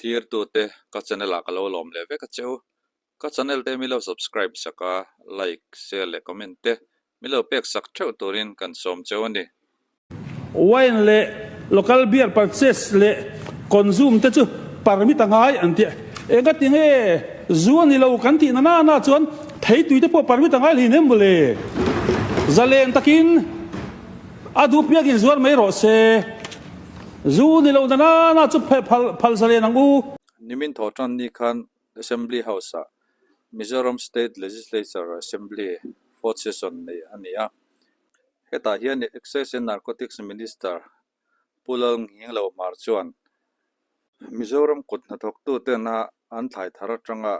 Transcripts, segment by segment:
Thlirtute ka channel ah ka lo lawm leh vek a che u. Ka channel te mi lo subscribe sak a, like, share leh comment te mi lo pek sak theuh turin kan sawm cheu a ni. Wine leh local beer purchase leh consume te chu permit a ngai an ti a. Engati nge zu a ni lo kan tih na na na chuan theitui te pawh permit a ngai hlei nem mawle. Zalen takin a duh piakin zuar mai rawh se. Zu ni lo na na na chu phal phal zalen ang u. Nimin thawh tan ni khan Assembly House-ah Mizoram State Legislature Assembly fourth session neih a ni a. Hetah hian Excise and Narcotics Minister Pu Lal Nghinglo Hmar chuan Mizoram kut hnathawktutena an thlai thar atanga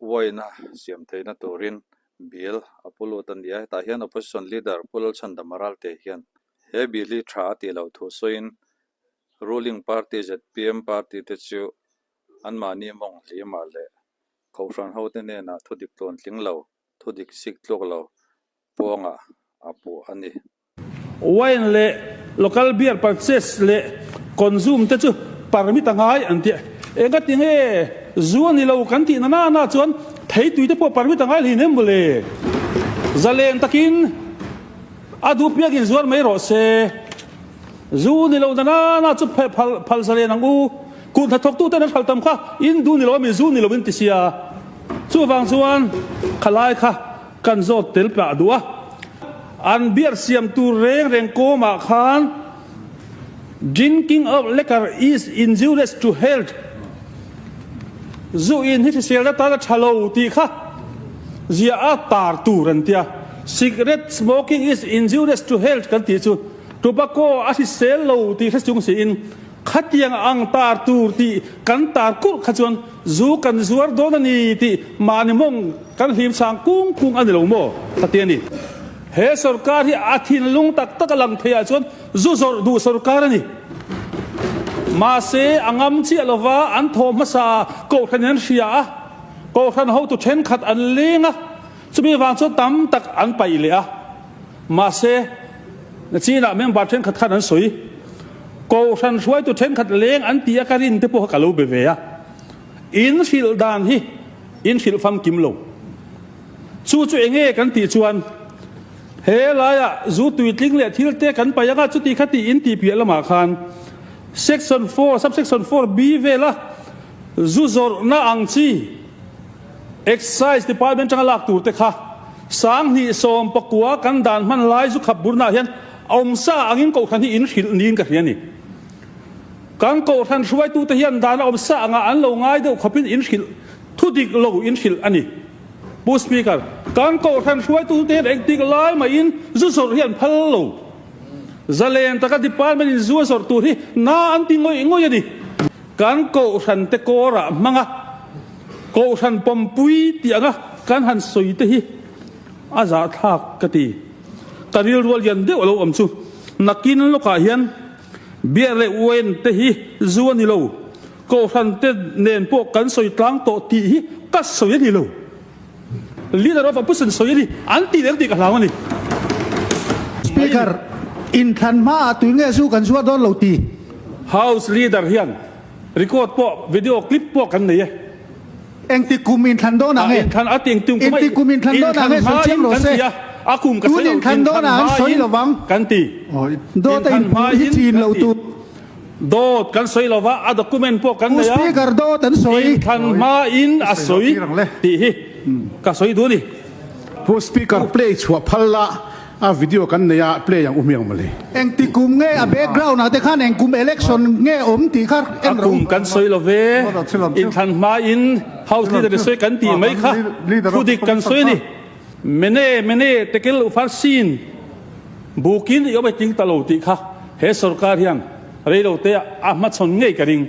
Uaina siam theihna turin bill a pu lut a ni a, hetah hian Opposition Leader Pu Lalchhandama Ralte hian he bill hi tha a tih loh thu sawiin ruling party zpm party te chu anmahni mawng hlimah leh Kohhran hote hnenah thudik tluantling lo, thudik sik tluk lo puangah a puh a ni. Wine leh local beer purchase leh consume te chu permit a ngai an ti a. Engati nge zu a ni lo kan tih na na na chuan theitui te pawh permit a ngai hlei nem mawle. Zalen takin a duh piakin zuar mai rawh se. Zu ni lo na na na chu phal phal zalen ang u. Kut hnathawktu ten an hralh tam kha in duh ni lo ami zu ni lo in ti sia. Chuvang chuan khalai kha Kan zawt tel pah duh a, an beer siam tur reng reng kawmah khan Drinking of liquor is injurious to health, zu in hi hriselna tan a tha lo tih kha ziah a tar tur an tia. Cigarette smoking is injurious to health kan tih chu tobacco a hrisel lo tih hre chung siin Khatiang ang tar tur tih kan tar kulh kha chuan zu kan zuar dawn a ni tih mahni mawng kan hlim sang kung kung a ni lo maw? Ka ti a ni. He sorkar hi a thinlung tak tak a lang thei ah chuan zu zawrh duh sorkar a ni. Mahse, a ngam chiah lova an thawh hmasa kohhran in an hria a, kohhran hotu thenkhat an leng a, chumi vang chuan tam tak an paih leh a. Mahse, nachinah member thenkhat khan an sawi. Kohhran hruaitu thenkhat leng an ti a ka rin te pawh kha ka lo be ve a. In hrilh dan hi in hrilh famkim lo. Chu chu enge kan tih chuan he laiah zu tuitling leh thil te kan paih anga chuti kha tih in tih piah lamah khan section four, subsection 4B vela zu zawrhna ang chi Excise Department atanga lak tur te kha 2019 kan dan hman lai zu khap burnaah hian awmsa angin kohhran hi in hrilh niin ka hria a ni. Kan kohhran hruaitute hian dan a awmsa angah an lo ngai deuh khawpin in hrilh thu dik lo in hrilh a ni. Pu Speaker, kan kohhran hruaitute hian engtik lai maiin zu zawrh hi an phal lo. Zalen taka department in zu a zawrh tur hi na an ti ngawih ngawih a ni. Kan kohhran te kawrah hmanga Kohhran pawmpui tih anga kan han sawi te hi a zahthlak ka ti. Ka rilrual lian deuh a lo awm chu nakin lawkah hian beer leh wine te hi zu a ni lo, kohhran te nen pawh kan sawi tlang tawh tih hi ka sawi a ni lo. Leader of Opposition sawi a ni an tih leh ang tih ka hlau a ni. Speaker, Inthlan hmaah tui nge zu kan zuar dawn lo ti? House Leader hian Record pawh video clip pawh kan nei e. Engti kum inthlan dawn ang e? Inthlan a ti engti kum Engti kum inthlan dawn ang e sawi chiang rawh se. A kum ka sawi lo inthlan hma in kan ti. Dawt a inphu hi chin lo tur. Dawt kan sawi lo va a document pawh kan nei a. Speaker dawt an sawi. Inthlan hma in a sawi tih hi ka sawi duh a ni. Pu Speaker play chhuah phal la. A video kan nei a play ang u hmiang mawle. Engti kum nge a background ah te khan eng kum election nge awm tih kha en rawh u. A kum kan sawi lo ve, inthlan hma in house leader i sawi kan tih mai kha thu dik kan sawi a ni. Mene mene tekel ufarsin bukin i awm e tling ta lo tih kha he sorkar hian reilo te ah a hmachhawn ngei ka ring.